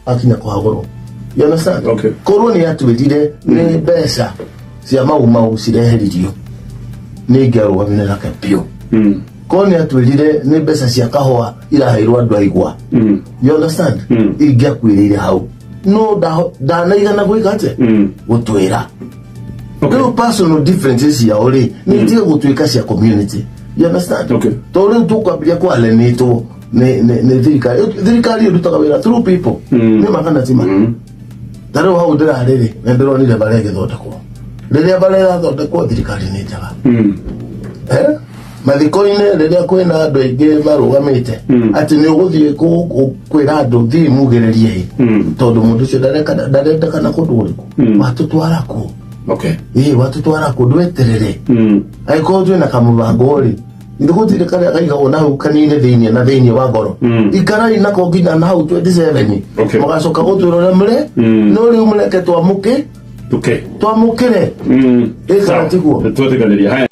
Akinya kũhagũrwo, you understand? Okay. Korwo nĩ atwĩrire nĩ mbeca cia Mau Mau cireheririo, nĩ ingĩarũgamire nake biũ. Korwo nĩ atwĩrire nĩ mbeca cia kahũa iraheirwo andũ aigua, you understand, ingĩakuĩrĩire hau. No ndanaigana gwĩka atĩa? Gũtwĩra. Rĩu personal differences ciao rĩ, nĩ itige gũtuĩka cia community, you understand? Okay. Tondũ rĩu tũkwambĩrĩria kwalenĩtwo nĩ thirikari. Thirikari ĩrutaga wĩra through people. Nĩ ma kana ti ma? Ta rĩu hau ndĩrarĩ rĩ, nĩ ndĩronire bara ĩgĩthondekwo. Rĩrĩa bara ĩrathondekwo, thirikari nĩ njega. Eh? Mathiko-inĩ rĩrĩa kwĩna andũ aingĩ marũgamĩte atĩ nĩ ũgũthiĩ kwĩra andũ thiĩ mugĩrĩrie, tondũ mũndũ ũcio ndarendekana kũndũ kũrĩkũ, watũtwara kũ? Ĩĩ, watũtwara kũ? Ndweterere. Angĩkorwo twĩna kamũbango rĩ, ithe gũtirĩ karĩa kaigagwo na hau kanini thĩinĩ na thĩinĩ wa ngoro. Ikarai nako nginya na hau 27. Mũgacoka gũtwĩra ũrĩa mũre. No rĩu mũreke twamũke. Twamũkĩre. Ĩ, kana tiguo? Twetĩkanĩria haya.